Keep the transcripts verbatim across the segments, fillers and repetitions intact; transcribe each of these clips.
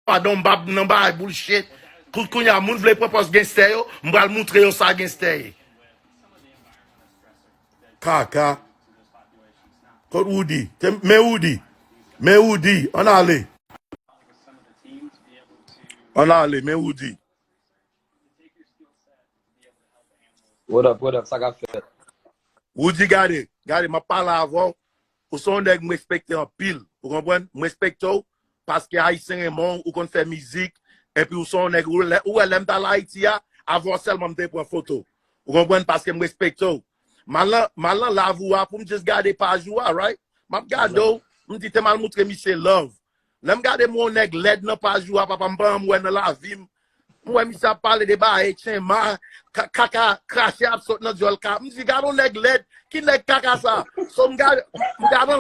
Padon, m p ap nan bagay bullshit. Kou- Kounye a, moun vle pran pòz genstè yo, m pral moutre yo sa genstè ye. Kaka. Kot Woody? Te- Men Woody. Men Woody. Ann ale. Ann ale, men Woody. What up, what up, sa k ap fèt? Woody, gade, gade, m ap pale avè w. Ou se yon nèg m respekte anpil. Ou konprann? M respekte w paske Ayisyen renmen w, ou konn fè mizik. Epi ou se yon nèg, ou wè, ou wè lè m t al Ayiti a, avè w sèlman m te pran foto. Ou konprann? Paske m respekte w. M al nan, m al nan live ou a pou m just gade paj ou a, right? M ap gade w, m di te m al moutre misye love. Lè m gade m wè yon nèg lèd nan paj ou a, papa, m pa janm wè nan lavi m. M wè misye ap pale de bagay, tchenma, ka- kaka, krache ap sot nan dyòl ka. M di, gade yon nèg lèd, ki nèg kaka sa? So m gade, m gade,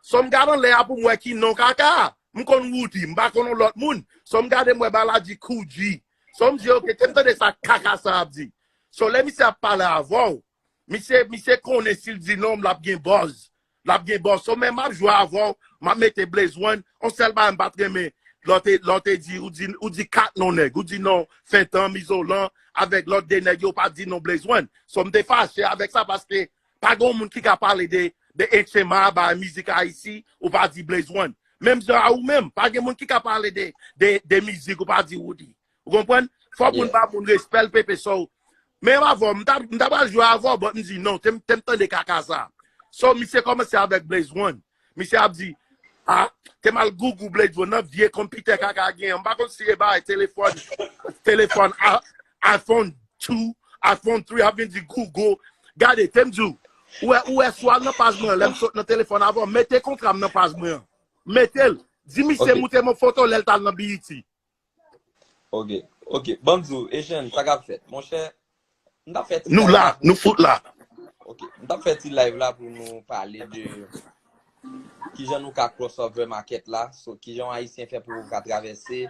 so m gade anlè a pou m wè ki non kaka a. M konn Woody, m pa konn yon lòt moun. So m gade m wè bagay la di Koudji. So m di, ok, te m tande sa kaka sa ap di. So lè misye ap pale avè w, misye, misye konnen si l di non, l ap gen buzz. L ap gen buzz. So men m ap jwe avè w, m ap mete Blaze One. Yon sèl bagay m pa t renmen, lè w te, lè w te di, ou di, ou di kat non nèg, ou di non Fentanm, Izolan, avèk lòt de nèg yo, ou pa di non Blaze One. So m te fache avèk sa paske pa gen yon moun ki ka pale de, de H M A, ba mizik Ayiti, ou pa di Blaze One. Menm jan a ou menm, pa gen moun ki ka pale de, de, de mizik, ou pa di Woody. Ou konprann? Fò moun ba moun respè l, pepe. So, menm avè w, m ta, m ta pral jwe avè w, but m di non, te m, te m tande kaka sa. So, misye kòmanse avèk Blaze One. Misye ap di, ah, te m al googou Blaze One nan vye konpitè kaka gen. M pa konn si e bay telefòn, telefòn a- iPhone two, iPhone three, ap vin di Google. Gade, te m di w, ou wè, ou wè, swa nan paj mwen, lè m sot nan telefòn avè w, mete kontra m nan paj mwen an. Mete l. Di misye moutre m yon foto lè l t al nan B E T. Ok, ok. Ban m di w, Echann, sa k ap fèt? Monchè, m t ap fè ti Nou live la, la pou nou fout la. Ok, m t ap fè ti live la pou nou pale de kijan nou ka crossover market la, so kijan yon Ayisyen fè pou ka travèse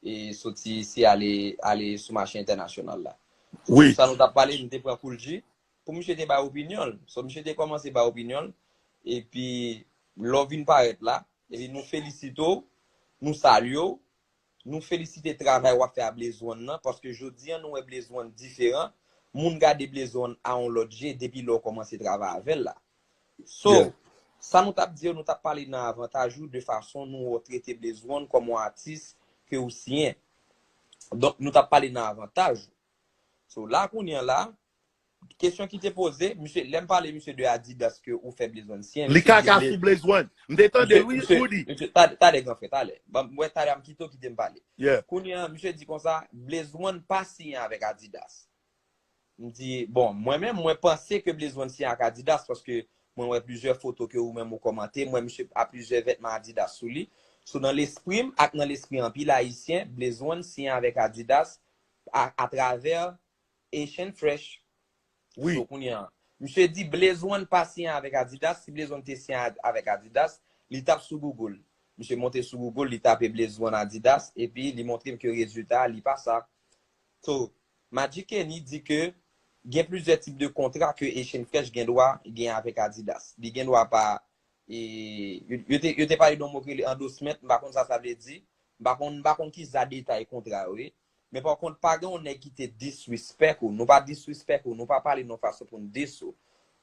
e soti isi ale, ale sou mache entènasyonal la. Wi. Sa nou t ap pale, m te pran Koul G pou misye te bay opinyon l. So misye te kòmanse bay opinyon l, epi lè w vin parèt la, epi nou felisite w, nou salye w, nou felisite travay w ap fè a Blaze One nan, paske jodi a nou wè Blaze One diferan, moun gade Blaze One a yon lòt je depi lè w kòmanse travay avè l la. So, Yeah. Sa nou t ap di yo, nou t ap pale nan avantaj ou, de fason nou trete Blaze One kòm yon atis ke ou siyen. Donk, nou t ap pale nan avantaj ou. So, la kounye a la, kesyon ki te poze, misye, lè m pale misye de Adidas ke ou fè Blaze One siyen, Li misye di kaka Blaze sou Blaze One. M te tande, Misye, wi, misye, Woody. Misye, ta- talè, granfrè, talè. Ban m wè talè a m kite w kite m pale. Yeah. Kounye a, misye di konsa, Blaze One pa siyen avèk Adidas. M di, bon, mwen menm, mwen panse ke Blaze One siyen ak Adidas, paske mwen wè plizyè foto ke ou menm ou kòmante, mwen misye a plizyè vètman Adidas sou li. So, nan lespri m ak nan lespri anpil Ayisyen, Blaze One siyen avèk Adidas a, atravè Asian Fresh. Wi. So, kounye a, misye di Blaze One pa siyen avèk Adidas. Si Blaze One te siyen a- avèk Adidas, li t ap sou Google. Misye monte sou Google, li tape Blaze One Adidas, epi li montre m ke rezilta a, li pa sa. So, Magic Kenny di ke gen plizyè tip de kontra ke Asian Fresh gen dwa gen avèk Adidas. Li gen dwa pa, e, yo, yo te, yo te pale de yon mo ki rele endorsement, m pa konn sa sa vle di. M pa konn, m pa konn ki za detay kontra yo ye. Men pa kont, pa gen yon nèg ki te disrespect ou. Nou pa disrespect ou, nou pa pale nan fason pou n diss ou.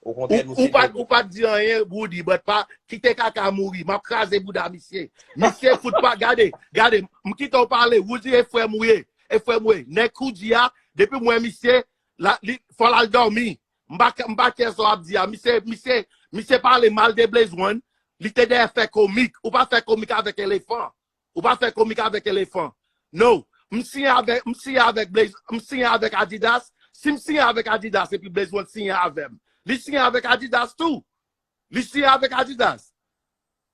Okontrè, Ou, nou ou se pa, nèg ou pa di anyen, Woody, but pa, kite kaka mouri. M ap kraze bouda misye. Misye fout pa, gade, gade, m kite w pale, Woody e frè m ou ye. E frè m ou ye. Nèg Koudji a, depi m wè misye, la, li, fò l al dòmi. M pa, m pa kè sa w ap di a. Misye, misye, misye pale mal de Blaze One. Li te dèyè fè komik. Ou pa fè komik avèk elefan. Ou pa fè komik avèk elefan. No. M siyen avèk, m siyen avèk Blaze, m siyen avèk Adidas. Si m siyen avèk Adidas epi Blaze One siyen avè m, li siyen avèk Adidas tou. Li siyen avèk Adidas.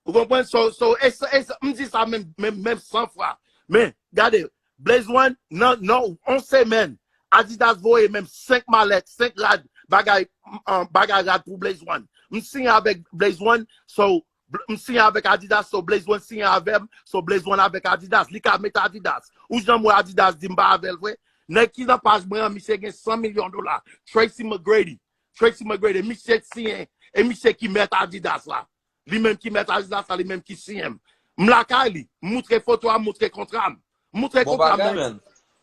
Ou konprann? So, so, e sa, e sa, m di sa menm, menm, menm san fwa. Men, gade, Blaze One, nan, nan, yon semèn, Adidas voye menm senk malèt, senk rad, bagay, um, bagay rad pou Blaze One. M siyen avèk Blaze One, so, Bl- m siyen avèk Adidas, so Blaze One siyen avè m, so Blaze One avèk Adidas. Li ka met Adidas. Ou janm wè Adidas di m pa avè l vre? Nèg ki nan paj mwen an, misye gen san milyon dola. Tracy McGrady. Tracy McGrady, misye siyen, e misye ki mèt Adidas la. Li menm ki mèt Adidas la, li menm ki siyen m. M lakay li. M moutre foto a, m moutre kontra m. M moutre Bon kontra m bagay, nan. Man.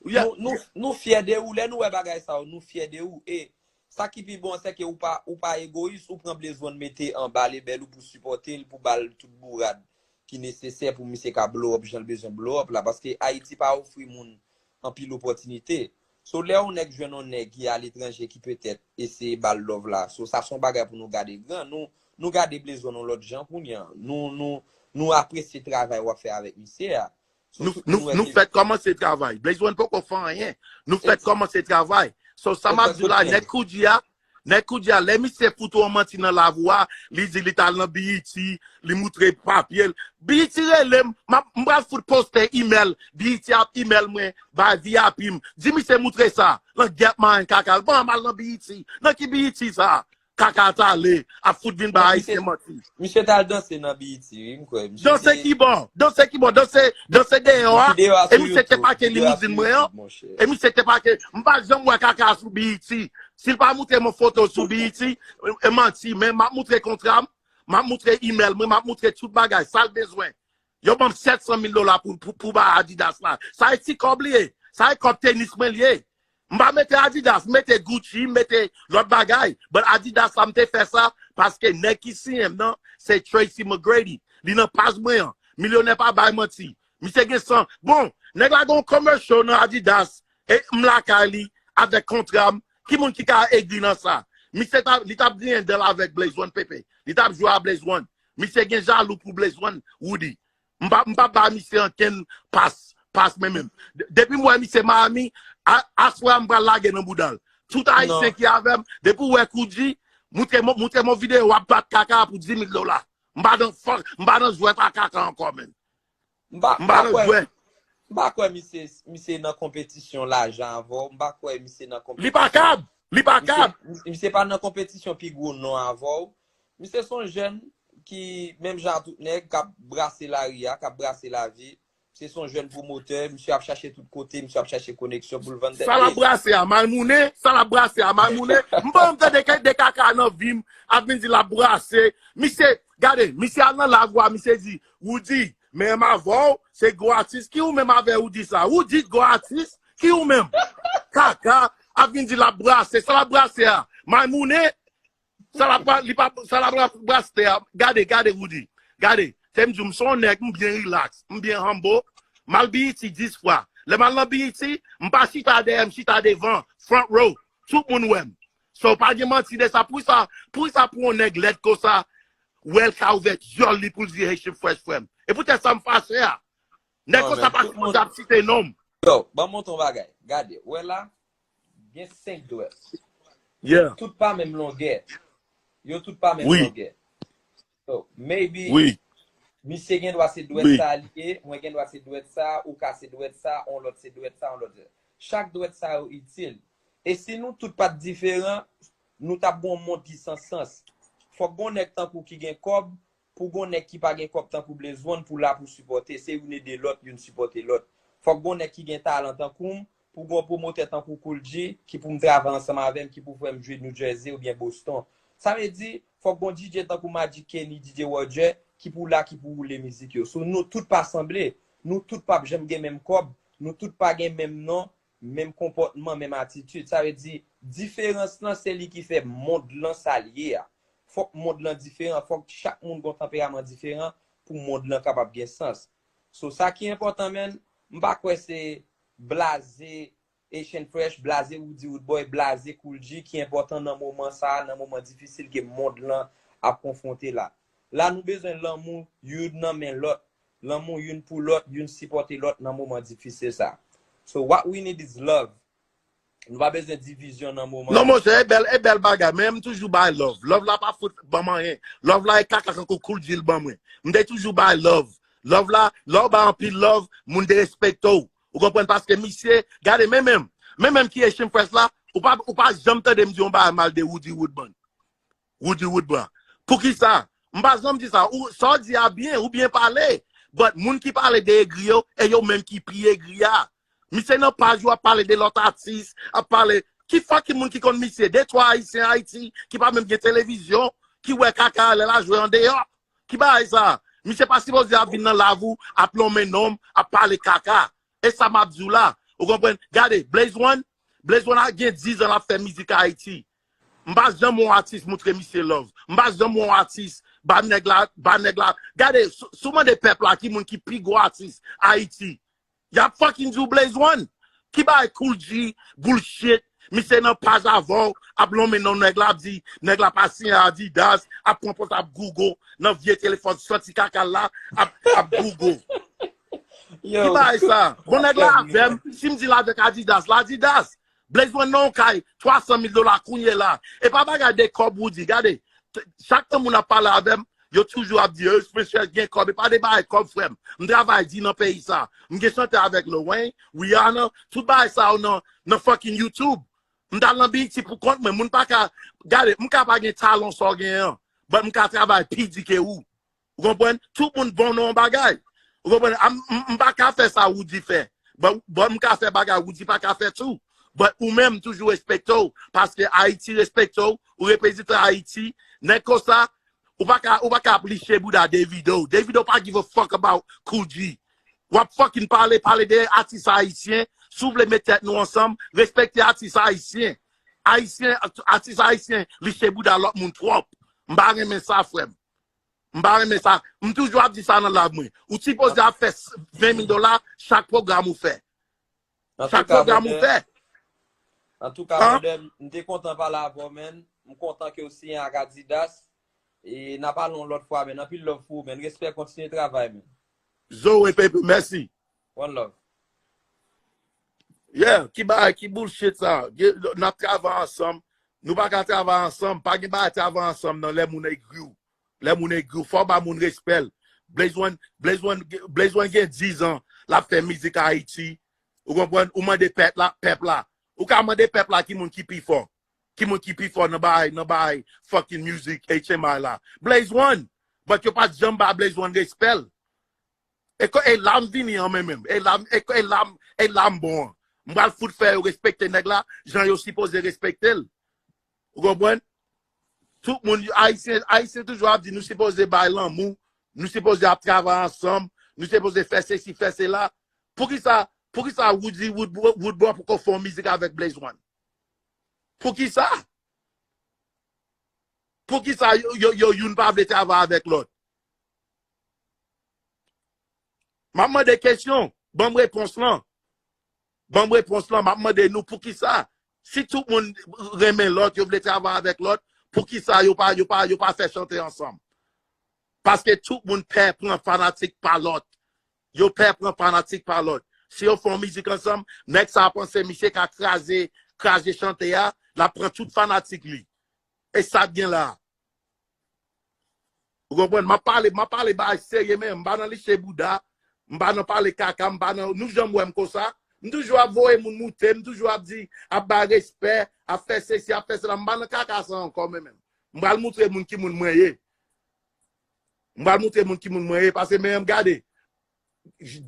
Yeah. Nou, nou, nou fyè de ou. Lè nou wè bagay sa yo, nou fyè de ou. E sa ki pi bon, se ke ou pa, ou pa egoyis, ou pran Blaze One mete anba lebèl ou pou sipòte l, pou ba l tout bourad ki nesesè pou misye ka blow up jan l bezwen blow up la. Paske Ayiti pa ofri moun anpil opòtinite. So, lè yon nèg jwenn yon nèg ki aletranje ki petèt eseye ba l love la. So, sa se yon bagay pou nou gade gran. Nou, nou gade Blaze One yon lòt jan kounye a. Nou, nou, nou apresye travay w ap fè avèk misye a. So, Nou, tout moun nou, wè nou se fèk kòmanse travay. Blaze One poko fè anyen. Nou fèk Ex- kòmanse travay. So, sa m ap di w la, Exactly. Nèg Koudji a, Nèg Koudji a, lè misye fout ou yon manti nan lavi w a, li di li t al nan B E T, li moutre papye l. B E T rele m, m ap- m pral fout poste email, B E T ap email mwen, bay V I P m. Di misye moutre sa, nan gèp marenn kaka l. Bon, m al nan B E T. Nan ki B E T sa? Kaka t ale, ap fout vin bay Non, Ayisyen misye, manti. Misye t al danse nan B E T, wi, m kwè. Misye Danse te, ki bò? Danse ki bò? Danse, danse deyò a? videyo a E sou misye te YouTube. pake Videyo a limizin sou mwen an? YouTube, monchè. E misye te pake, m pa janm wè kaka sou B E T. Si l pa moutre m yon foto sou B E T, e manti, men m ap moutre kontra m, m ap moutre email mwen, m ap moutre tout bagay, sa l bezwen. Yo ban m sèt san mil dola pou, pou, pou bay Adidas la. Sa e ti kòb li ye. Sa e kòb tenis mwen li ye. M pa mete Adidas, m mete Gucci, m mete lòt bagay. But Adidas la, m te fè sa paske nèg ki siyen m nan, se Tracy McGrady. Li nan paj mwen an. Milyonè pa bay manti. Misye gen san. Bon, nèg la gen yon commercial nan Adidas. E m lakay li, avèk kontra m. Ki moun ki ka egri nan sa? Misye ta, li t ap griyen dan l avèk Blaze One Pepe. Li t ap jwe a Blaze One. Misye gen jalou pou Blaze One, Woody. M pa, m pa ba misye ankenn pas, pas menm menm. De- Depi m wè misye Miami, a- aswè a m pral lage nan bouda l. Tout Ayisyen Non. Ki avè m, depi w wè Koudji, moutre m, moutre m yon videyo w ap bat kaka pou dis mil dola. M pa nan fòk, m pa nan jwèt a kaka ankò, menm. M pa, M m pa pa nan kwè, jwèt. m pa kwè misye, misye nan konpetisyon lajan avè w. M pa kwè misye nan Li pa konpetisyon. kab, li pa Misye, kab. misye pa nan konpetisyon pi gwo non avè w. Misye se yon jèn ki, menm jan ak tout nèg, k ap brase lari a, k ap brase lavi. Misye se yon jèn pwomotè, misye ap chache tout kote, misye ap chache koneksyon pou l vann tèt Sa l ap li. Brase a, Malmounen, sa l ap brase a, Malmounen. M pa janm tande ke de kaka nan vi m, ap vin di l ap brase. Misye, gade, misye al nan lavi a, misye di, Woody, menm avè w, se gwo atis. Ki ou menm avè Woody sa? Woody gwo atis? Ki ou menm? Kaka, ap vin di l ap brase, sa l ap brase a? Malmounen, sa l ap, li pa, sa l ap brase a. Gade, gade, Woody. Gade, te m di w, m se yon nèg, m byen relax, m byen humble. M al B E T dis fwa. Lè m al nan B E T, m pa chita dèyè, m chita devan, front row. Tout moun wè m. So, pa gen manti de sa. Pou sa, pou sa, pou yon nèg lèd konsa, wè l ka ouvè dyòl li pou l di Haitian Fresh, frè m. E poutèt sa m fache a. Nèg Non, konsa men pa tout sipoze moun, ap site non m. Yo, ban m montre yon bagay. Gade, wè la, gen senk dwèt. Yeah. Tout pa menm longè. Yo tout pa menm Wi. Longè. So, maybe, Wi. Misye gen dwa se dwèt Wi. Sa li ye, mwen gen dwa se dwèt sa, ou ka se dwèt sa, on lòt se dwèt sa, on lòt se. Chak dwèt sa yo itil. E si nou tout pa t diferan, nou t ap gon mond ki san sans. Fòk gon nèg tankou ki gen kòb, pou gon nèg ki pa gen kòb tankou Blaze One pou la pou sipòte. Se youn ede lòt, youn sipòte lòt. Fòk gon nèg ki gen talan tankou m, pou gon pwomotè tankou Kool G, ki pou m travay ansanm avè m, ki pou fè m jwe New Jersey oubyen Boston. Sa vle di, fòk gon D J tankou Magic Kenny, D J Roger, ki pou la, ki pou woule mizik yo. So, nou tout pa sanble, nou tout p ap janm gen menm kòb, nou tout pa gen menm non, menm konpòtman, menm atitid. Sa vle di, diferans lan, se li ki fè mond lan sa l ye a. Fòk mond lan diferan, fòk chak moun gon tanperaman diferan pou mond lan kapab gen sans. So, sa ki enpòtan, menn, m pa kwè se blaze Haitian Fresh, blaze Woody Woodboy, blaze Kool G ki enpòtan nan moman sa a, nan moman difisil ke mond lan ap konfwonte la. La, nou bezwen lanmou youn nan men lòt, lanmou youn pou lòt, youn sipòte lòt nan moman difisil sa. So, what we need is love. Nou pa bezwen divizyon nan moman. Non, monchè, e bèl, e bèl bagay, men m toujou bay love. Love la pa fout ban m anyen. Love la e kaka kankou Kool G l ban mwen. M te toujou bay love. Love la, lè w bay anpil love, moun derespekte w. Ou konprann? Paske misye, gade, men menm, men menm ki Haitian Fresh la, ou pa, ou pa janm tande m di yon bagay mal de Woody Woodman. Woody Woodman. Poukisa? M pa janm di sa. Ou, sa w di a byen, ou byen pale. But moun ki pale de egri yo, e yo menm ki pi egri a. Misye nan paj yo ap pale de lòt atis, ap pale. Ki fòk ki moun ki konn misye? De twa Ayisyen Ayiti ki pa menm gen televizyon, ki wè kaka lè l a jwe andeyò. Ki bagay sa? Misye pa sipoze ap vin nan live ou, ap lonmen non m, ap pale kaka. E sa m ap di w la. Ou konprann? Gade, Blaze One, Blaze One a gen diz an l ap fè mizik Ayiti. M pa janm wè yon atis moutre misye love. M pa janm wè yon atis ba nèg la, ba nèg la. Gade, si, si w mande pèp la ki moun ki pi gwo atis Ayiti, y ap fucking di w Blaze One. Ki bagay Kool G, bullshit, misye nan paj avè w, ap lonmen non nèg la, ap di, nèg la pa siyen Adidas, ap pran pòt ap Google, nan vye telefòn santi kaka l la, ap, ap Google. Ki bagay sa? Bon, nèg la avè m, si m di l avèk Adidas, l Adidas. Blaze One nan yon kay, twa san mil dola kounye la. E pa bagay de kòb Roody, gade. T- Chak tan moun ap pale avè m, yo toujou ap di, "Eh, Spencer gen kòb." E pa de bagay kòb, frè m. M travay di nan peyi sa. M gen chante avèk Lil Wayne, Rihanna, tout bagay sa yo nan, nan fucking YouTube. M t al nan B E T pou kont mwen. Moun pa ka, gade, m ka pa gen talan sa w genyen an, but m ka travay pi di ke ou. Ou konprann? Tout moun bon nan yon bagay. Ou konprann? M, m, m pa ka fè sa Roody fè. But, but m ka fè bagay Roody pa ka fè tou. But ou menm, m toujou respekte w. Paske Ayiti respekte w. Ou reprezante Ayiti. Nèg konsa, ou pa ka, ou pa ka ap liche bouda Davido. Davido pa give a fuck about Kool G. W ap fucking pale, pale de atis ayisyen. Si w vle met tèt nou ansanm, respekte atis ayisyen. Ayisyen, atis ayisyen, liche bouda lòt moun twòp. M pa renmen sa, frè m. M pa renmen sa. M toujou ap di sa nan live mwen. Ou sipoze ap fè ven mil dola chak pwogram ou fè. Chak pwogram ou fè. Antouka, brother, m te kontan pale avè w, man. M kontan ke w siyen ak Adidas. E n a pale yon lòt fwa, man. Anpil love pou ou, man. Respè, kontinye travay, man. Zoe, baby, mèsi. One love. Yeah, ki bagay, ki bullshit sa? N ap travay ansanm. Nou pa ka travay ansanm. Pa gen bagay travay ansanm nan lè moun egri w. Lè moun egri w, fò w ba moun respè l. Blaze One, Blaze One, Blaze One gen diz an, l ap fè mizik Ayiti. Ou konprann? Ou mande pèp la, pèp la. Ou ka mande pèp la ki moun ki pi fò. Ki moun ki pi fò nan bay, nan bay fucking music H M I la. Blaze One. But yo pa t janm ba Blaze One respè l. E ko e la m vini an men menm. E la e ko e la m e la m bon an. M pral fout fè yo respekte nèg la jan yo sipoze respekte l. Ou konprann? Tout moun, Ayisyen, Ayisyen toujou ap di nou sipoze bay lanmou, nou sipoze ap travay ansanm, nou sipoze fè sesi, fè sela. Poukisa, poukisa Roody Woodbro poko fè yon mizik avèk Blaze One? Poukisa? Poukisa yo, yo, yo youn pa vle travay avèk lòt? M ap mande kesyon, ban m repons lan. Ban m repons lan, m ap mande nou poukisa, si tout moun renmen lòt, yo vle travay avèk lòt, poukisa yo pa, yo pa, yo pa fè chante ansanm? Paske tout moun pè pran fanatik pa lòt. Yo pè pran fanatik pa lòt. Si yo fè yon mizik ansanm, nèg sa a panse misye ka kraze, kraze chante a, l ap pran tout fanatik li. E sa k gen la. Ou konprann? M ap pale, m ap pale bagay serye, men m pa nan liche bouda, m pa nan pale kaka, m pa nan, nou janm wè m konsa. M toujou ap voye moun moute, m toujou ap di, ap bay respè, ap fè sesi, ap fè sela. M pa nan kaka sa ankò, men menm. M pral moutre moun ki moun mwen ye. M pral moutre moun ki moun mwen ye, paske men m gade.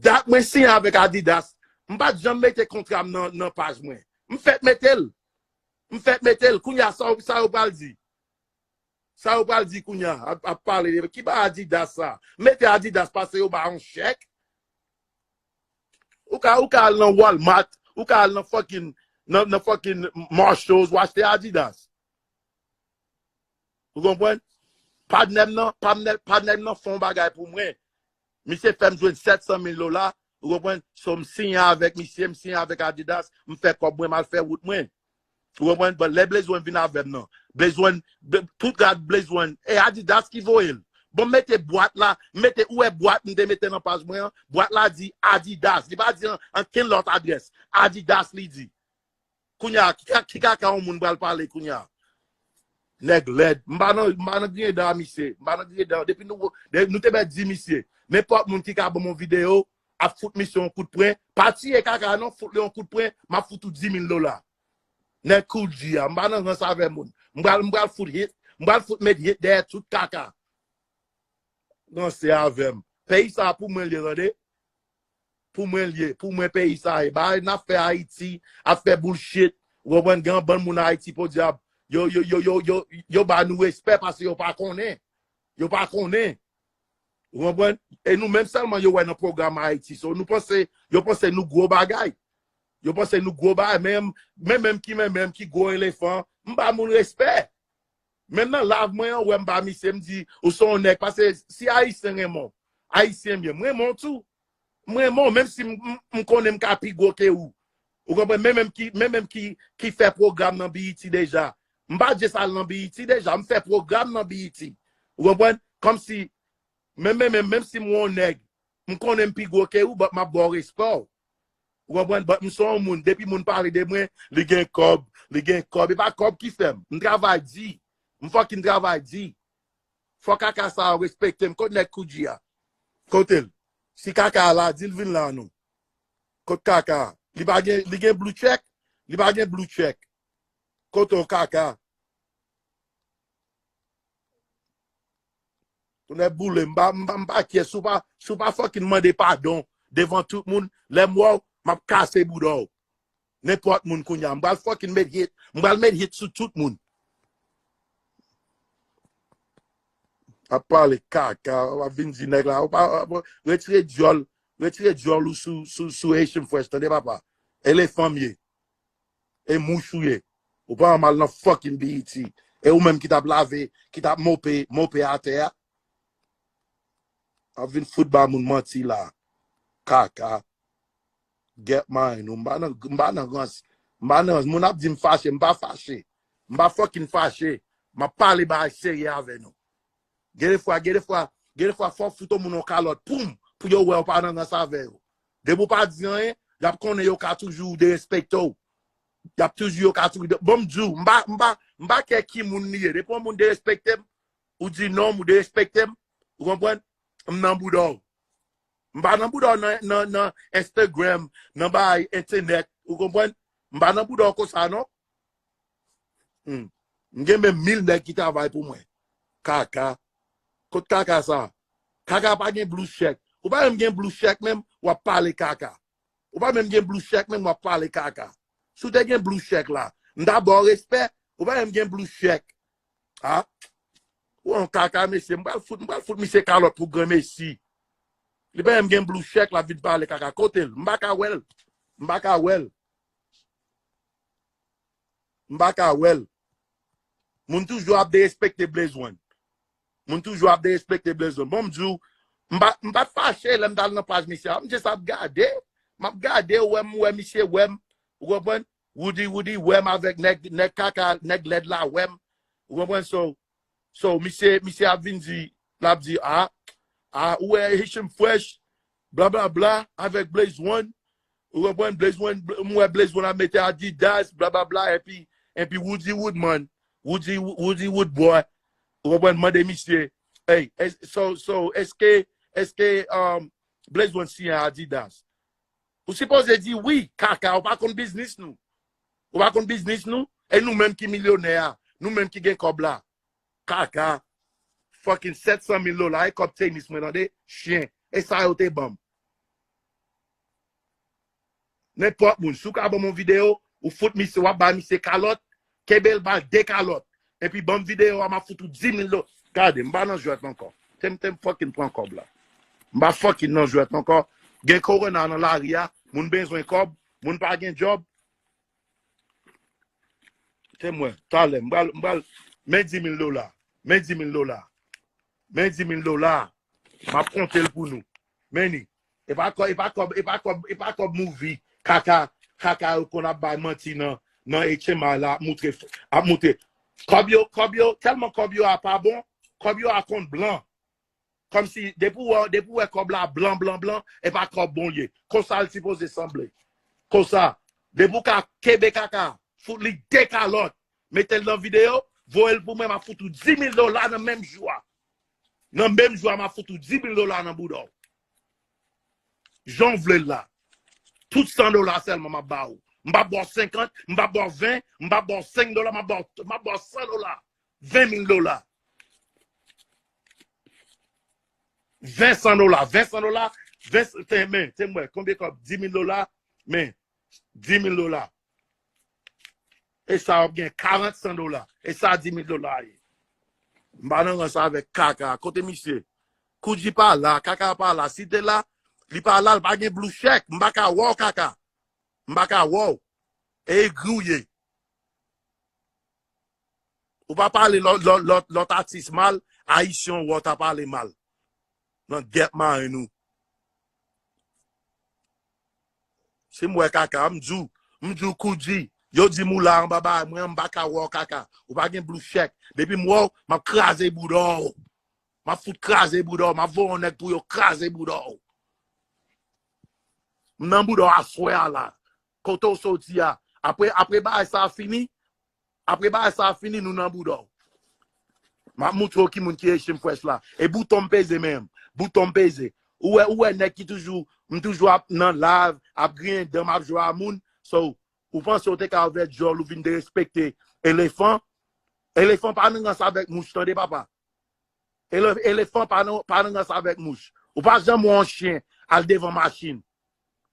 Dat mwen siyen avèk Adidas, m pa t janm mete kontra m nan, nan paj mwen. M fèk mete l. M fèk mete l. Kounye a, sa, sa yo pral di? Sa yo pral di kounye a? Ap, ap pale de ki ba Adidas sa? Mete Adidas pase yo ba yon chèk. Ou ka, ou ka al nan Walmart, ou ka al nan fucking, nan, nan fucking Marshalls, w achte Adidas. Ou konprann? Patnè m nan, patnè, patnè m nan fè yon bagay pou mwen. Misye fè m jwenn sèt san mil dola. Ou konprann? So, m siyen avèk misye, m siyen avèk Adidas, m fè kòb mwen, m al fè wout mwen. Ou konprann? But lè Blaze One vin avè m nan. Blaze One, tout rad Blaze One, e Adidas ki voye l. Bon, m mete bwat la, m mete, ou wè bwat m te mete nan paj mwen an? Bwat la di Adidas. Li pa di an, ankenn lòt adrès. Adidas li di. Kounye a, ki, ki kaka yon moun pral pale kounye a? Nèg lèd. M pa nan, m pa nan griyen dan a misye. M pa nan griyen dan. Depi nou, de, nou te mèt di misye. Nenpòt moun ki ka ban m yon videyo, ap fout misye yon kout pwen. Pa tiye kaka non, fout li yon kout pwen, m ap fout ou di mil dola. Nèg Kool G a, m pa nan rans avè moun. M pral, m pral fout hit, m pral fout met hit dèyè tout kaka. Ranse avè m. Peyi sa a pou mwen l ye, tande. Pou mwen l ye, pou mwen peyi sa a ye. Bagay n ap fè Ayiti, ap fè bullshit. Ou konprann, gen yon bann moun Ayiti, podyab, yo, yo, yo, yo, yo, yo ba nou respè paske yo pa konnen. Yo pa konnen. Ou konprann? E nou menm sèlman yo wè nan pwogram Ayiti. So, nou panse, yo panse nou gwo bagay. Yo panse nou gwo bagay. Men, men menm ki men menm ki gwo elefan, m ba moun respè. Menm nan live mwen an, wè m ba misye, m di, ou se yon nèg. Paske si Ayisyen renmen w, Ayisyen m ye, m renmen w tou. M renmen w, menm si m, m, m konnen m ka pi gwo ke ou. Ou konprann? Men menm ki, men menm ki, ki fè pwogram nan B E T deja. M pa just al nan B E T deja, m fè pwogram nan B E T. Ou konprann? Kòmsi, men, men, men, menm si m yon nèg, m konnen m pi gwo ke ou, but m ap ba w respè w. Ou konprann? But m se yon moun, depi moun pale de mwen, li gen kòb, li gen kòb. E pa kòb ki fè m. M travay di. M fucking travay di. Fò kaka sa yo respekte m. Kot nèg Koudji a? Kote l? Si kaka a la, di l vin la non. Kot kaka a? Li pa gen, li gen blue check? Li pa gen blue check. Kote w kaka? Tonnè boule, m pa, m pa, m pa kyè, si w pa, si w pa fucking mande padon devan tout moun, lè m wè w, m ap kase bouda w. Nenpòt moun kounye a. M pral fucking met hit. M pral met hit sou tout moun. Ap pale kaka, w ap vin di nèg la, ou pa, ou pa, retire dyòl, retire dyòl ou sou, sou, sou Haitian Fresh, tande papa? Elefan m ye. E mouch ou ye. Ou pa mal nan fucking B E T. E ou menm ki t ap lave, ki t ap mope, mope atè a. Ap vin fout ba moun manti la. Kaka. Get mine. M pa nan, m pa nan rans. M pa nan rans. Moun ap di m fache, m pa fache. M pa fucking fache. M ap pale bagay serye avè nou. Gen de fwa, gen de fwa, gen de fwa fò w fout yon moun yon kalòt, poum, pou yo wè w pa nan rans avè yo. Depi w pa di anyen, y ap konnen yo ka toujou derespekte w. Y ap toujou, yo ka toujou, bon, m di w, m pa, m pa, m pa kè ki moun li ye. Depi yon moun derespekte m, ou di non m, ou derespekte m, ou konprann? M nan bouda w. M pa nan bouda w nan, nan, nan Instagram, nan bay entènèt, ou konprann? M pa nan bouda w konsa, non. Hmm. M gen menm mil nèg ki travay pou mwen. Kaka. Kot kaka sa? Kaka pa gen blue check. Ou pa menm gen blue check menm, w ap pale kaka. Ou pa menm gen blue check menm, w ap pale kaka. Si w te gen blue check la, m ta ba w respè, ou pa menm gen blue check. Ha? Ou yon kaka, mesye, m pral fout, m pral fout misye kalòt pou granmesi. Li pa menm gen blue check, l ap vin pale kaka. Kote l? M pa ka wè l. M pa ka wè l. M pa ka wè l. Moun toujou ap derespekte Blaze One. Moun toujou ap derespekte Blaze One. Bon, m di w, m pa, m pa t fache lè m t al nan paj misye a. M just ap gade. M ap gade, wè m, wè misye, wè m. Ou konprann? Woody, Woody, wè m avèk nèg, nèg kaka, nèg lèd la, wè m. Ou konprann? So, so, misye, misye ap vin di, l ap di, a, a, ou wè Haitian Fresh, blablabla, avèk Blaze One. Ou konprann? Blaze One, m wè Blaze One ap mete Adidas, blablabla, epi, epi Woody Woodman, Woody, Woody Woodboy. Ou konprann? Mande misye, hey, es-, so, so, èske, èske, um, Blaze One siyen Adidas? Ou sipoze di wi, kaka, ou pa konn biznis nou. Ou pa konn biznis nou? E nou menm ki milyonè a, nou menm ki gen kòb la. Kaka. Fucking sèt san mil dola, e kòb tenis mwen, tande? Chyen. E sa yo te ban m. Nenpòt moun, si w ka ban m yon videyo, ou fout misye, w ap ba misye kalòt, kenbe l ba de kalòt. Epi ban m videyo a, m ap fout ou di mil dola. Gade, m pa nan jwèt ankò. Te m, te m fucking pran kòb la. M pa fucking nan jwèt ankò. Gen kowona nan lari a, moun bezwen kòb, moun pa gen djòb. Te m wè, talè, m pral, m pral, men di mil dola. Men di mil dola. Men di mil dola. M ap konte l pou nou. Men li. E pa kòb, e pa kòb, e pa kòb, e pa kòb movie. Kaka, kaka yo konn ap bay manti nan, nan H M I la, ap moutre, ap moutre. Kòb yo, kòb yo, tèlman kòb yo a pa bon, kòb yo a konn blan. Kòmsi, depi w wè, depi w wè kòb la blan, blan, blan, e pa kòb bon l ye. Konsa l sipoze sanble. Konsa, depi w ka kenbe kaka, fout li de kalòt, mete l nan videyo, voye l pou mwen, m ap fout ou di mil dola nan menm jou a. Nan menm jou a, m ap fout ou di mil dola nan bouda w. Jan w vle l la. Tout san dola sèlman m ap ba ou. M p ap ba w senkant, m p ap ba w ven, m p ap ba w senk dola, m ap ba w, m ap ba w san dola. Ven mil dola. Ven san dola, ven san dola, ven, te, men, te m wè, konbyen kòb? Di mil dola, men, di mil dola. E sa w ap gen karant san dola. E sa di mil dola ye. M pa nan rans avèk kaka. Kote misye? Koudji pa la, Kaka pa la. Si te la, li pa la, li pa gen blue check. M pa ka wè w, Kaka. M pa ka wè w. E egri w ye. Ou pa pale lòt, lòt, lòt, lòt atis mal, Ayisyen w wè w ta pale mal. Nan gèp marenn ou. Si m wè Kaka, m di w, m di w Koudji, yo di m ou la anba bagay mwen, m pa ka wè w Kaka. Ou pa gen blue check. Depi m wè w, m ap kraze bouda w. M ap fout kraze bouda w. M ap voye yon nèg pou yo kraze bouda w. M nan bouda w aswè a la. Kote w soti a. Apre, apre bagay sa a fini, apre bagay sa a fini, nou nan bouda w. M ap moutre w ki moun ki Haitian Fresh la. E bouton m peze menm. Bouton m peze. Ou wè, ou wè nèg ki toujou, m toujou ap nan live, ap griyen dan, m ap jwe a moun. So, ou panse w te ka ouvè djòl, ou vin derespekte elefan? Elefan pa nan rans avèk mouch, tande, papa. Ele-, elefan pa nan, pa nan rans avèk mouch. Ou pa janm wè yon chen al devan machin.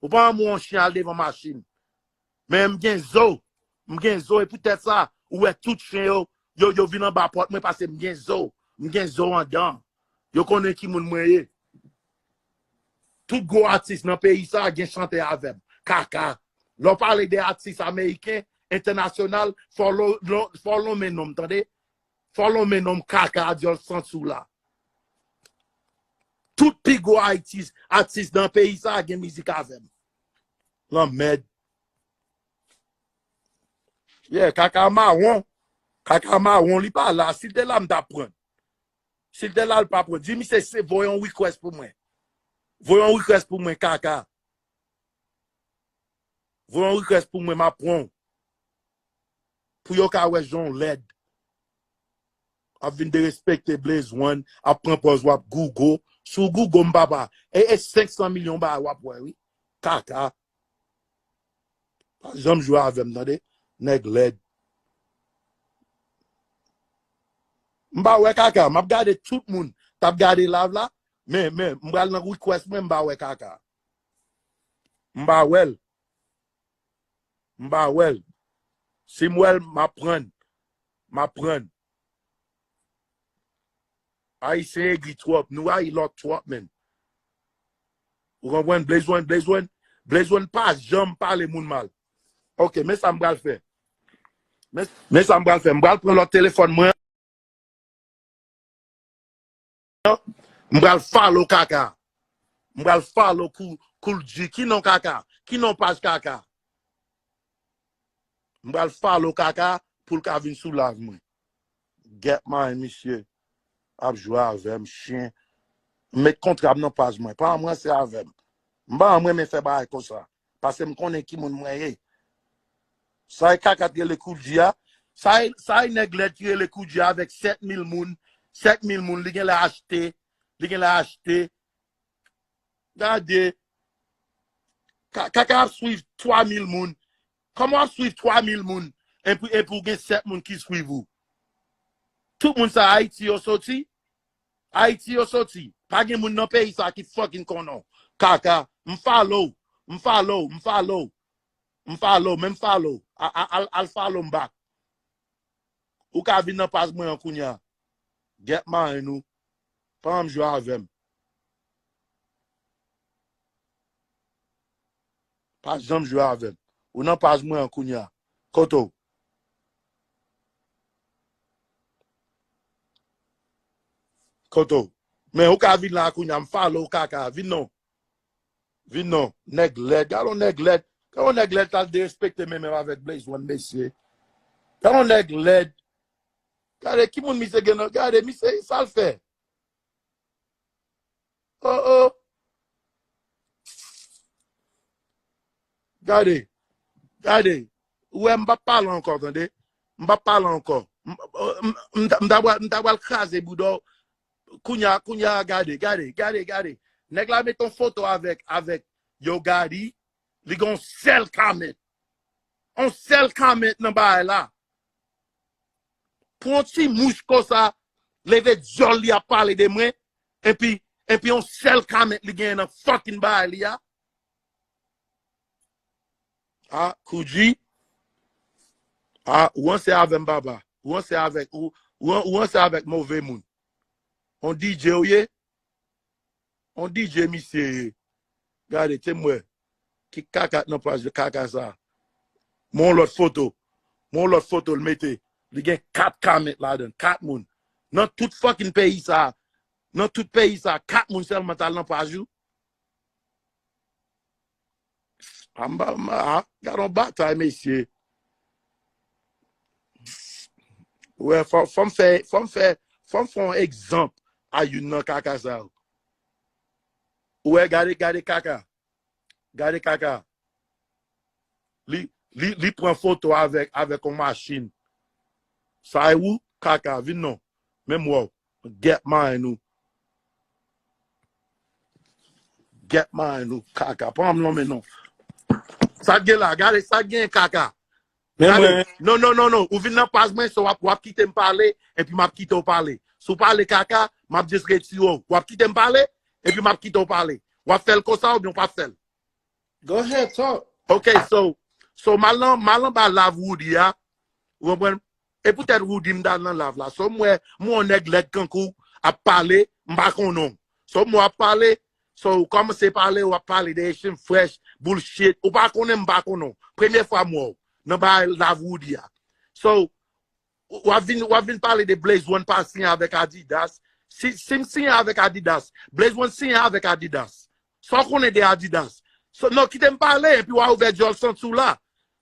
Ou pa janm wè yon chen al devan machin. Men m gen zo. M gen zo, e poutèt sa, ou wè tout chen yo, yo, yo vin anba pòt mwen, paske m gen zo. M gen zo anndan. Yo konnen ki moun mwen ye. Tout gwo atis nan peyi sa a gen chante avè m. Kaka. Lè w pale de atis ameriken, entènasyonal, fò w lo-, lo-, fò w lonmen non m, tande? Fò w lonmen non m, Kaka, dyòl santi w la. Tout pi gwo atis, atis nan peyi sa a gen mizik avè m. Lanmèd. Yeah, Kaka mawon. Kaka mawon, li pa la. Si l te la, m t ap pran l. Si l te la, l pa pran l. Di misye se voye yon request pou mwen. Voye yon request pou mwen, Kaka. Voye yon request pou mwen, m ap pran w. Pou yo ka wè jan w lèd. Ap vin derespekte Blaze One, ap pran pòz w ap gougo. Si w gougo m, papa, e, e senk san milyon bagay w ap wè, wi. Kaka. Pa janm jwe avè m, tande? Nèg lèd. M pa wè Kaka. M ap gade tout moun t ap gade live la. Men, men, m pral nan request mwen, m pa wè Kaka. M pa wè l. M pa wè l. Si m wè l, m ap pran l. M ap pran l. Ayisyen egri twòp. Nou rayi lòt twòp, menn. Ou konprann? Blaze One, Blaze One, Blaze One pa janm pale moun mal. Ok, men sa m pral fè. Men, men sa m pral fè. M pral pran lòt telefòn mwen. M pral follow Kaka. M pral follow Kou-, Koul G. Ki non Kaka? Ki non paj Kaka? M pral follow Kaka pou l ka vin sou live mwen. Gèt marenn misye ap jwe avè m, chen. M met kontra m nan paj mwen. Pa ranse avè m. M pa renmen fè bagay konsa. Paske m konnen ki moun mwen ye. Sa e Kaka t rele Koul G a. Sa e, sa e nèg lèd ki rele Koul G a avèk sèt mil moun. Sèt mil moun, li genlè achte. Li genlè achte. Gade. Ka-, Kaka ap swiv twa mil moun. Kòman w ap swiv twa mil moun? Epi, epi w gen sèt moun ki swiv ou. Tout moun sa Ayiti yo soti. Ayiti yo soti. Pa gen moun nan peyi sa ki fucking konnen w. Kaka, m follow, m follow, m follow, m follow, men m follow. A, a, al, al follow m back. Ou ka vin nan paj mwen an kounye a. Gèt marenn ou. Pa janm jwe avè m. Pa janm jwe avè m. Ou nan paj mwen an kounye a. Kote w? Kote w? Men ou ka vin la kounye a, m follow w Kaka. Vin non. Vin non. Nèg lèd. Gade yon nèg lèd. Gade yon nèg lèd t al derespekte men menm avèk Blaze One, mesye. Gade yon nèg lèd. Gade ki moun misye gen nan. Gade misye, sa l fè. Oh, oh. Gade. Gade. Ou wè, m p ap pale ankò, tande. M p ap pale ankò. M, m, m, m ta, m ta pral, m ta pral kraze bouda w. Kounye a, kounye a, gade, gade, gade, gade. Nèg la met yon foto avèk, avèk Yo Gotti. Li gen yon sèl comment. Yon sèl comment nan bagay la. Pou yon ti mouch konsa, leve dyòl li ap pale de mwen, epi, epi yon sèl comment li genyen nan fucking bagay li a. A, Koudji. A, ou ranse avè m, papa. Ou ranse avèk, ou, ou, ou ranse avèk move moun. On D J ou ye? On D J misye ye. Gade, te m wè. Ki kaka k nan paj kaka sa. Mwen yon lòt foto. Mwen yon lòt foto l mete. Li gen kat comment ladan. Kat moun. Nan tout fucking peyi sa. Nan tout peyi sa. Kat moun sèlman t al nan paj ou. Amba, amba, gade yon batay, mesye. Wè, fò, fò m fè, fò m fè, fò m fè yon egzanp a youn nan kaka sa yo. Ou wè, gade, gade kaka. Gade kaka. Li, li, li pran foto avèk, avèk yon machin. Sa e ou, kaka, vin non. Menm wè w. Get mine ou. Get mine ou, kaka. Pran m non, men non. Sa gen la, gade, sa gen kaka. Men Gade, mwen, non, non, non, non. Ou vin nan paj mwen, so w ap, w ap kite m pale, epi m ap kite w pale. Si w pale kaka, m ap just retire w. W ap kite m pale, epi m ap kite w pale. W ap fè l konsa oubyen w p ap fè l? Go ahead, talk. Ok, so, so m al nan, m al anba live Roody a. Ou konprann? E poutèt Roody m t al nan live la. So m wè, m wè yon nèg lèd kankou ap pale, m pa konnen w. So m wè w ap pale, so ou kòmanse pale, w ap pale de Haitian Fresh, bullshit. Ou pa konnen m, m pa konnen w. Premye fwa m wè w nan bay live Roody a. So, w ap vin, w ap vin pale de Blaze One pa siyen avèk Adidas. Si, si m siyen avèk Adidas, Blaze One siyen avèk Adidas. Sa w konnen de Adidas? So, non, kite m pale, epi w a ouvè djòl santi w la.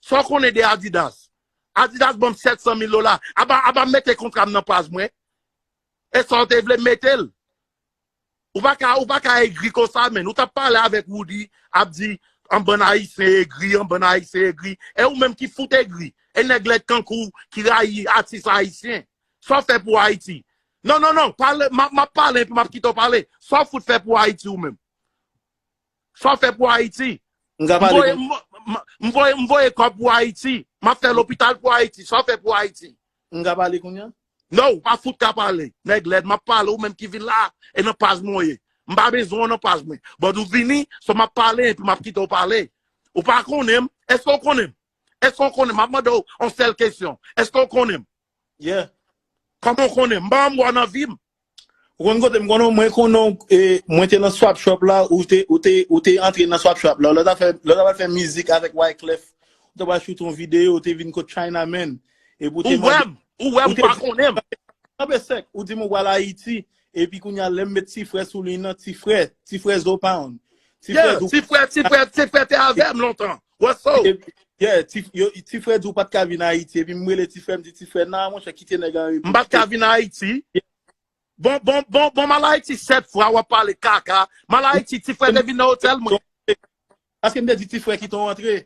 Sa w konnen de Adidas? Adidas ban m sèt san mil dola. Aba, aba mete kontra m nan paj mwen. E sa w te vle mete l? Ou pa ka, ou pa ka egri konsa, menn. Ou t ap pale avèk Roody, ap di, an bann Ayisyen egri, an bann Ayisyen egri. E ou menm ki fout egri. E nèg lèd kankou w ki rayi atis ayisyen. Sa w fè pou Ayiti? Non, non, non. Pale, m ap, m ap pale, epi m ap kite w pale. Sa w fout fè pou Ayiti ou menm? Sa w fè pou Ayiti? M ka M pale voye, kounye m, m, m voye, m voye kòb pou Ayiti. M ap fè lopital pou Ayiti. Sa w fè pou Ayiti? M ka pale kounye a? Non, ou pa fout ka pale. Nèg lèd, m ap pale, ou menm ki vin la, e nan paj mwen w ye. M pa bezwen w nan paj mwen. But ou vini, so m ap pale, epi m ap kite w pale. Ou pa konnen m? Èske w konnen m? Èske w konnen m? M ap mande w yon sèl kesyon. Èske w konnen m? Yeah. Kòman w konnen m? M pa janm wè w nan vi m. Ou konn kote m konnen w? Mwen konnen w, e, mwen te nan Swap Shop la, ou te, ou te, ou te antre nan Swap Shop la. Lè w t ap fè, lè w t ap fè mizik avèk Wyclef, ou te pral choute yon videyo, ou te vin kot China Man. Epi ou te Ou wè mande, m, ou wè m, ou ou te pa di, konnen m. Kanpe sèk, ou di m ou pral Ayiti, epi kounye a lè m met ti frè sou liy nan, ti frè, ti frè Zo Pound. Ti frè Yeah, Zo ti frè, ti frè, ti frè te avè m lontan. What's up? Epi, yeah, ti, yo, ti frè di w pa t ka vin Ayiti, epi m rele ti frè, m di, "Ti frè, nan, monchè, kite nèg an repo." M pa t ka vin Ayiti. Bon, bon, bon, bon, m al Ayiti sèt fwa, w ap pale kaka. M al Ayiti, ti frè te vin nan otèl mwen. Paske m te di ti frè kite w antre.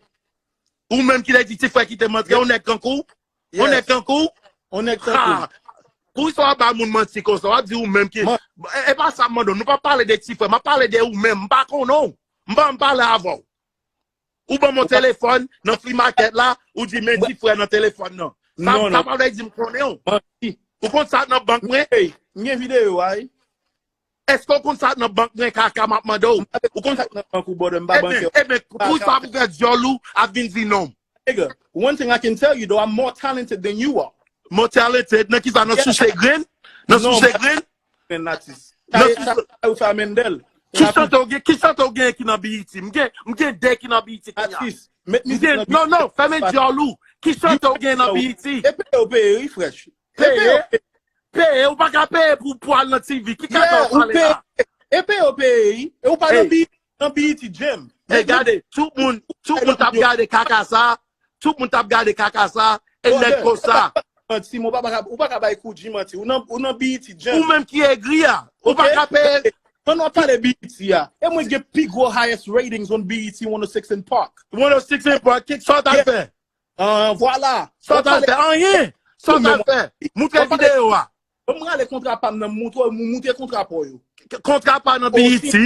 Ou menm ki te di ti frè kite m antre, yon nèg kankou w? Yon nèg Yes. kankou w? Yon nèg kankou Ha! m. Poukisa w ap ba moun manti konsa? W ap di ou menm ki Man, E, e pa sa m mande w. Nou pa pale de ti frè. M ap pale de ou menm. M pa konnen w. M pa janm pale avè w. Ou ban m yon ou pa telefòn nan flea market la, ou di men Bra- ti frè nan telefòn nan. Sa, Non, sa non. pa vle di m konnen w. Manti. Ou konn sa k nan bank mwen? Hey, m gen videyo a, wi. Èske w konn sa k nan bank mwen, kaka, m ap mande w? M pa Ou konn sa k nan bank ou, brother, m pa Ebyen, bankè. ebyen, Kaka. poukisa w ap ouvè dyòl ou, ap vin di non m? Nigga, one thing I can tell you though, I'm more talented than you are. More talented? Nan kisa? Nan Yeah. souse grenn? Nan Non, souse grenn? Grenn atis. Nan Sa, souse sa, sa ou fè a Mendel. Ki chante w gen, ki chante w gen ki nan B E T? M gen, m gen de ki nan B E T kounye a. Atis. Met M mizik gen, nan non, non, fèmen dyòl ou. Ki chante w gen nan B E T? E peye w peye, wi, fresh. E peye w Peye? peye. Peye, ou pa ka peye pou, pou al nan T V. Ki kaka Yeah, w ou pale peye. la? E peye w peye, wi. E ou pa nan Hey. B E T, nan B E T Jam. Hey, Met, met gade, tout moun, tout Hey, moun t ap yo. gade kaka sa, tout moun t ap gade kaka sa, e nèg Brother, konsa. Manti, men ou pa, pa ka, ou pa ka bay Koudji manti. Ou nan, ou nan B E T Jam. Ou menm ki egri a, ou pa Ok? ka peye. Mwen nou ap pale B E T a. E mwen gen pi gwo highest ratings on B E T one oh six and Park. One oh six and Park, ki sa w t al Yeah. fè? Ah, vwala. Sa w t al fè? Anyen. Sa w t al fè? Moutre videyo a. Ban m rale kontra pa m nan, moutre, mou-, moutre kontra pa w yo. K-, kontra pa nan Osi, B E T?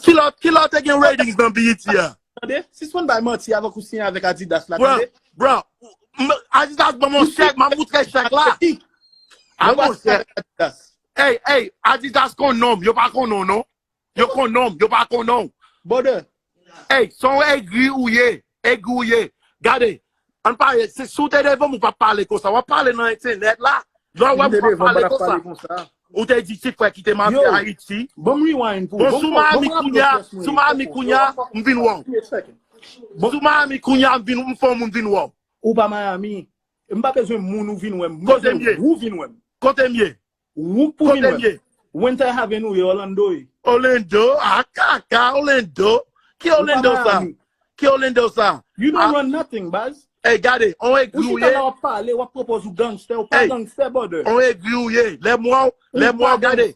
Ki lè, ki lè w te gen ratings nan B E T a? Tande? Sispann bay manti avèk ou siyen avèk Adidas la, Bro, tande? bro, m-, Adidas ban m yon chèk, m ap moutre chèk la. A Mwen pa monchè. siyen avèk Adidas. Ey, ey, Adidas konn non m, yo pa konn non, non. Yo konn non m, yo pa konn non w. Brother. Ey, se yon egri ou ye, egri ou ye. Gade, ann pale, se si w te devan m, ou p ap pale konsa. W ap pale nan entènèt la, lè w wè m, ou p ap pale konsa. Ou te di ti frè ki te mande Ayiti. Bon, sou Miami kounye a, sou Miami kounye a, m vin wè w. Sou Miami kounye a, m vin, m fè yon moun vin wè w. Ou pa Miami. M pa bezwen moun ou vin wè m. M bezwen ou vin wè m. Kote m ye? Ou pou vin wè m. Winter Haven ou ye, Orlando ye. Orlando, a kaka, Orlando. Ki Orlando sa? Ki Orlando sa? You don't run nothing, baz. Ey, gade, on egri ou ye. Ou chita la w ap pale, w ap pwopoze ou gangstè, ou pa gangstè, brother. On egri ou ye. Lè m wè w, lè m wè w, gade.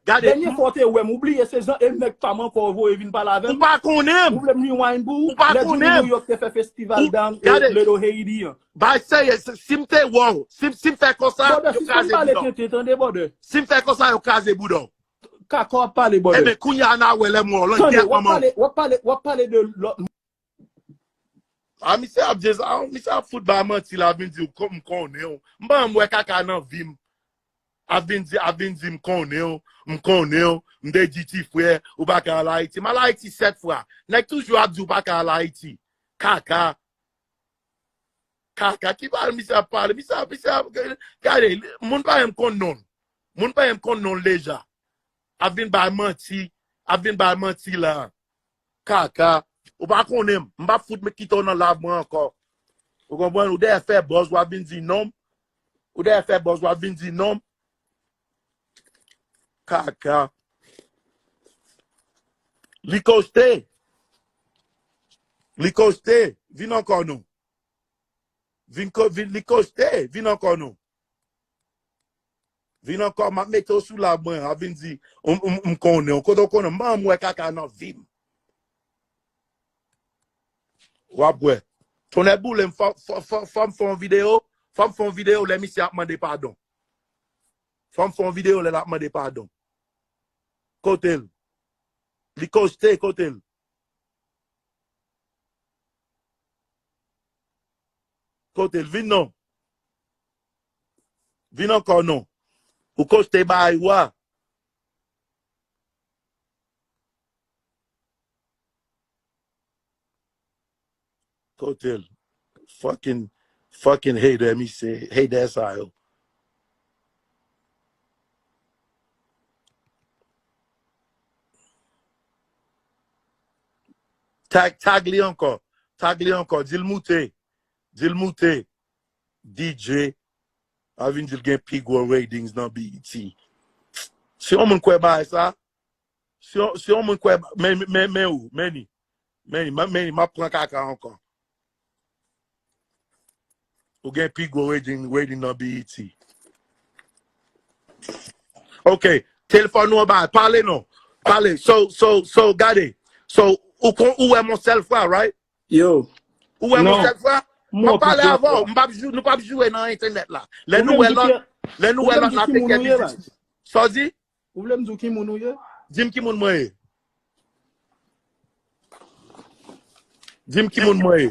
Gade. Dènye fwa w te wè m, ou bliye se jan e nèg pa m ankò ou voye vin pale avè m. Ou pa konnen m. Ou vle m rewind pou ou? Ou pa konnen m. Lè Jimmy New York te fè festival down e Little Haiti an. Bay serye, si, si m te wè w, si, si m fè konsa, yo kraze bouda w. Brother, sispann pale tenten, tande, brother. Si m fè konsa, yo kraze bouda w. Kaka w ap pale, brother. Ebyen, kounye a n a wè lè m wè w, lan gyèt manman w. W ap pale, w ap pale de lòt. A, misye ap di sa, misye ap fout bay manti la, vin di w, m konnen w. M pa janm wè kaka nan vi m. Ap vin di, ap vin di, m konnen w, m konnen w, m te di ti frè, ou pa ka al Ayiti. M al Ayiti sèt fwa. Nèg toujou ap di w pa ka al Ayiti. Kaka. Kaka, ki pale misye ap pale? Misye ap, misye ap, gade, moun pa menm konn non l. Moun pa menm konn non l deja. Ap vin bay manti, ap vin bay manti la. Kaka, ou pa konnen m. M p ap fout kite w nan live mwen ankò. Ou konprann? Ou dèyè fè buzz, w ap vin di non m. Ou dèyè fè buzz, w ap vin di non m. Kaka. Li koste. Li koste. Vin ankò non. Vin ko-, vin, li koste. Vin ankò non. Vin ankò, m ap mete w sou live mwen, ap vin di, m, m, m konnen w. Kote w konnen m? M pa janm wè kaka nan vi m. W ap wè. Tonnè boule m, fò, fò, fò, fò m fè yon videyo, fò m fè yon videyo lè misye ap mande padon. Fò m fè yon videyo lè l ap mande padon. Kote l? Li koste, kote l? Kote l? Vin non. Vin ankò non. Ou koste bay ou a. Kote l? Fucking, fucking hater, misye. Hater sa yo. Tag, tag li ankò. Tag li ankò. Di l moute. Di l moute. D J. A vin di l gen pi gwo ratings nan B E T. Si yon moun kwè bagay sa, si yon, si yon moun kwè, men, men, men ou, men ni. Men ni, men ni, m ap pran kaka ankò. Ou gen pi gwo rating, rating nan B E T. Ok, telefòn nou anba, pale non. Pale, so, so, so, gade. So, ou kon, ou wè m yon sèl fwa, right? Yo. Ou wè m yon sèl fwa? M ap pale avè w, m p ap jou-, nou p ap joure nan entènèt la. Lè nou wè lòt, lè nou wè lòt la te kè biznis. Sa w di? Ou vle m di w ki moun ou ye? Di m ki moun mwen ye. Di m ki moun mwen ye.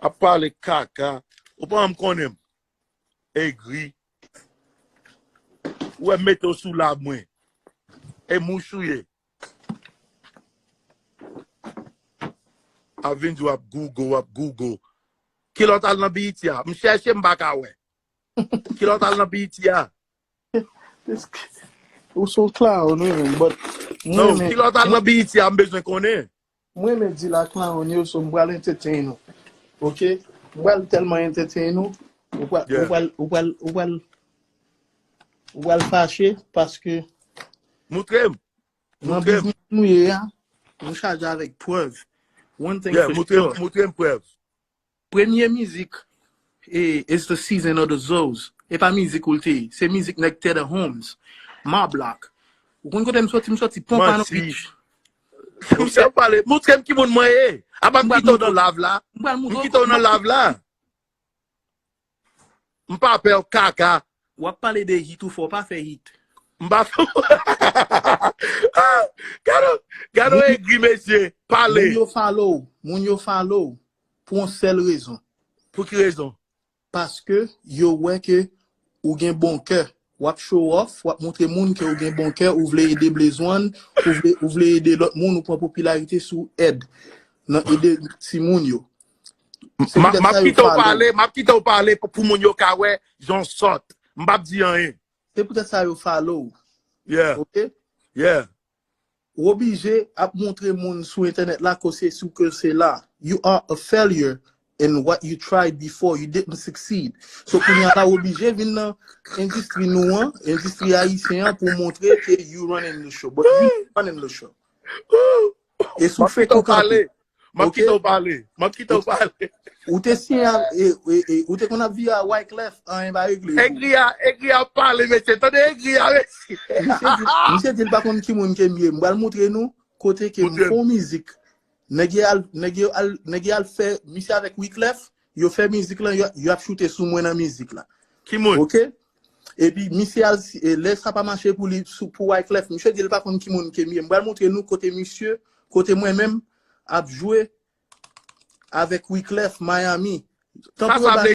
Ap pale kaka. Ou pa janm konnen m. Egri. Ou wè m mete w sou live mwen. E mouch ou ye. Ap vin di w ap Google, w ap Google. Kilè w t al nan B E T a? M chèche, m pa ka wè. Kilè w t al nan B E T a? Ou se yon clown, wi, men, but mwen, non, men, kilè w t al nan B E T a, m bezwen konnen. Mwen, men, di la clown yo, so m pral entertain ou. Ok? M pral tèlman entertain ou, ou pral, ou pral, ou pral, ou pral, ou pral fache, paske moutre m. Nan biznis nou ye a, nou chaje avèk prèv. One thing for sure. Moutre m prèv. Premye mizik, e, It's the Season of the Zoes. E pa mizik ou l te ye. Se mizik nèg Teddy Holmes, Ma Block. Ou konn kote m soti? M soti Pompano Beach. Misye ap pale, moutre m ki moun mwen ye. Apa m kite w nan live la. M kite w nan live la. M pa pè w kaka. W ap pale de hit ou fè w pa fè hit. M pa fè. Ah, gade, gade egri mesye, pale. Moun yo follow w, moun yo follow w pou yon sèl rezon. Pou ki rezon? Paske yo wè ke ou gen bon kè. W ap show off, w ap montre moun ke ou gen bon kè, ou vle ede Blaze One, ou vle, ou vle ede lòt moun, ou pran popilarite sou èd. Nan ede timoun yo. M ap kite w pale, m ap kite w pale pou, pou moun yo ka wè jan w sòt. M p ap di anyen. Se poutèt sa yo follow. Yeah, Ok? Yeah. Ou oblije ap montre moun sou entènèt la ke se sou ke se la. You are a failure in what you tried before. You didn't succeed. So kounye a la ou oblije vin nan endistri nou an, endistri ayisyen an pou montre ke you running the show. But you running the show. E sou M ap fake kite ou w pale. kanpe. M ap Ok? Kite w pale. M ap kite w pale. Ou te siyen a, e, e, e, ou te konn ap viv a Wyclef, anyen pa regle. Egri a, egri a pale, mesye. Tande egri a, mesye. Misye di, misye di l pa konn ki moun ke m ye. M pral montre nou kote ke m Montre. Fè yon mizik. Nèg yo al, nèg yo al, nèg yo al fè misye avèk Wyclef, yo fè mizik lan, yo, yo ap choute sou mwen nan mizik la. Ki moun? Ok? Epi misye al, e, lè sa pa mache pou li, sou, pou Wyclef, misye di l pa konn ki moun ke m ye. M pral montre nou kote misye, kote mwen menm, ap jwe avèk Wyclef Miami. Sa sa vle